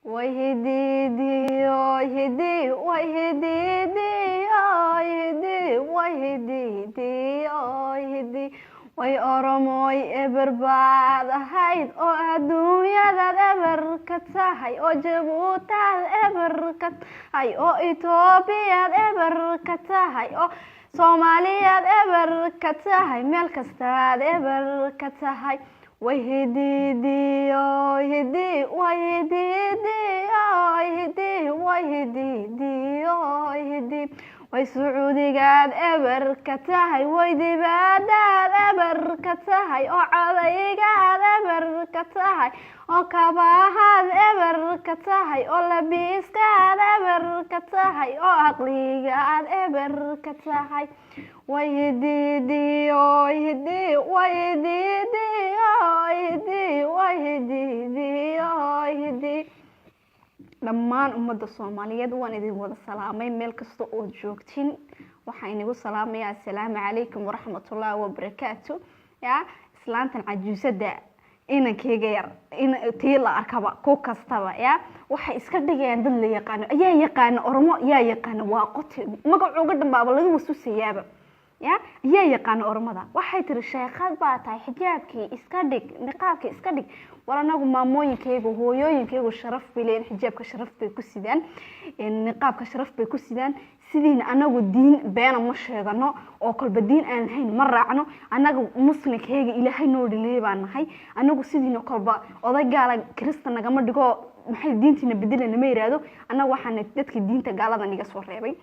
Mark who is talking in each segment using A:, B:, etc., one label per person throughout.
A: Way hidiidiyo hidi, way hidiidiyo hidi, way hidiidiyo hidi. Way Oromoy, eber baad ahayd oo adduunyadaad eber ka tahay, oo Jabuutaad eber ka tahay, oo Itoobiyaad eber ka tahay, oo Soomaaliyaad eber ka tahay, meel kastaad eber ka tahay. Way hidiidiyo hidi, way hidiidiyo hidi, way hidiidiyo hidi. Way Sacuudigaad eber ka tahay, way dibaadaad eber ka tahay, oo cadaygaad eber ka tahay, oo kabahaad eber ka tahay, oo labiiskaad eber ka tahay, oo aqligaad eber ka tahay. Way hidiidiyo hidi, way hidiidiyo hidi, way hidiidiyo hidi. Dhammaan ummadda Soomaaliyeed waan idin wada salaamay meel kasta ood joogtiin. Waxaan inagu salaamayaa assalaamu calaykum waraxmatullaahi wabarakaatu. Ya islaantan cajuusada, inankeyga yar in tii la arkaba ku kastaba, ya waxay iska dhigayaan dad la yaqaano. Ayaa yaqaano Oromo? Yaa yaqaano? Waa qote magacooga dhanbaaba laga wasuusayaaba. Ya yaa yaqaano Oromada? Waxay tiri sheekad baa tahay, xijaabkii iska dhig, niqaabkii iska dhig. War anagu maamooyinkaygu, hooyooyinkaygu sharaf bay leeyihin, xijaabka sharaf bay ku sidaan, niqaabka sharaf bay ku sidaan. Sidiina anagu diin beena ma sheegano oo kolba diin aan lahayn ma raacno. Anaga muslimkayga Ilaahay noo dhaliyay baan nahay. Anagu sidiina kolba oday gaala Kirista nagama dhigo, maxay diintiina bedelana ma yiraahdo. Annaga waxaana dadkii diinta gaalada niga soo reebay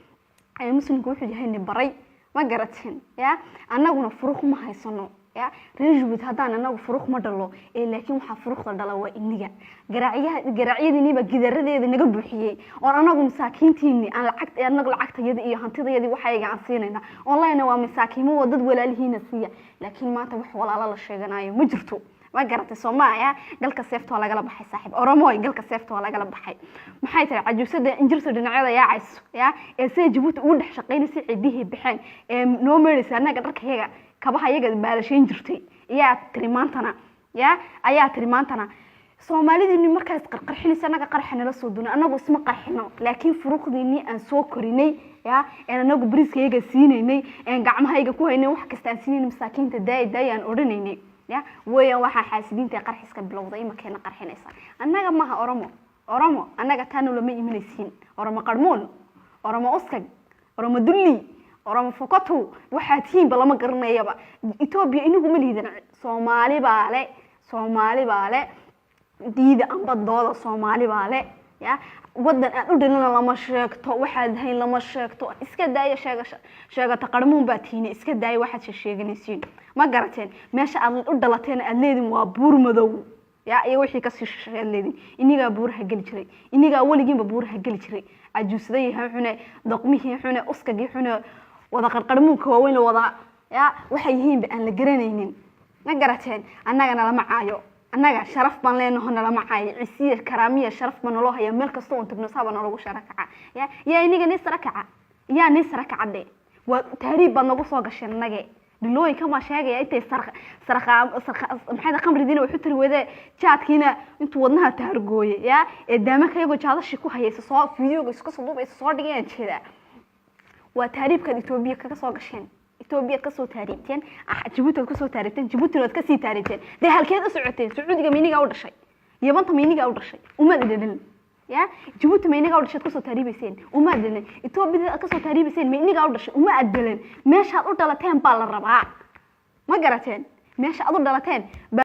A: ee muslimku wuxuu yahay ni baray, ma garateen? Ya annaguna furuq ma haysano. Ya reer Jabuuti haddaan anagu furuq ma dhalo ee, laakiin waxaa furuqda dhala waa iniga garaaciyaha. Garaacyadiiniba gidaradeeda naga buuxiyey oon anagu masaakiintiini aan lacag, anagu lacagtayada iyo hantidayadii waxayga aan siinayna online waa masaakiimo, waa dad walaalihiina siiya. Laakiin maanta wax walaalo la sheeganayo ma jirto, ma garatay? Soomaaliya galka seefta waa lagala baxay, saaxiib Oromoy, galka seefta waa lagala baxay. Maxay tahay cajuusada injirta dhinacyada yaacayso ya ee sida Jabuuti ugu dhex shaqaynaysa, cidihii baxeen ee noo meeraysa, annaga dharkayaga, kabaha iyaga baalashayn jirtay? Yaa tiri maantana, ya ayaa tiri maantana Soomaalidiini markaas qarqarxinaysa annaga qarxa nala soo dunay? Annagu isma qarxino, laakiin furuuqdiinii aan soo korinay, ya een anagu bariiskayaga siinaynay, een gacmahayga ku haynay, wax kasta aan siinaynay, masaakiinta daay daay aan odhanaynay, ya weeyaan waxaa xaasidiinta qarxiska bilowday imakeena qarxinaysa. Annaga maha Oromo. Oromo annaga taana lama imanaysiin. Oromo qarmuun, Oromo uskag, Oromo dulli, Oromo fokotu, waxaa tihiinba lama garanayaba. Etoobiya inagu ma liidan, Soomaali baa le, Soomaali baa le. Diida amba dooda, Soomaali baa le. Ya wadan aad u dhalina lama sheegto, waxaad hayn lama sheegto. Iska daaya sheegasha, sheegata qarmuun baa tihiin. Iska daaya waxaad sheeganaysiin, ma garateen? Meesha aad u dhalateen aad leedin waa Buur Madow, ya iyo wixii kasii shisheey aad leedin. Inigaa buuraha geli jiray, inigaa weligiinba buuraha geli jiray. Cajuusadayii xune, doqmihii xune, uskagii xune, wada qarqarmuunka waaweyn la wada, ya waxay yihiinba aan la garanaynin, ma garateen? Annagana lama caayo, annaga sharaf baan leenaho, nalama caayo. Cisiya karaamiya sharaf baa naloo haya. Meel kasta oon tagno saaba nalagu shara kaca. Ya yaa iniga nii sara kaca? Yaa nii sara kacade? Waa tahriib baad nagu soo gasheen. Annage dhilooyinkan baa sheegaya intay sarqa sarqa sarqa maxay khamridiina waxu tiri wade, jaadkiina intuu wadnaha taargooyay, ya ee daamaka iyagoo jaadashii ku hayaysa soo videoga isku soo duubaysa soo dhigayaan jeedaa. Waa tahriibkaad Etoobiya kaga soo gasheen. Etoobiyaad kasoo taariibteen, Jabuuti aad kasoo taariibteen, Jabuutina waad kasii taariibteen. Dee halkeed u socoteen? Sacuudiga maynigaa u dhashay? Yabanta maynigaa u dhashay? Umaad dhalin. Ya Jabuuti maynigaa u dhashay aad kasoo taariibayseen? Umaad dhalin. Etoobiyada aad kasoo taariibayseen maynigaa u dhashay? Uma aad dhalin. Meeshaad u dhalateen baa la rabaa, ma garateen? Meesha aad u dhalateen.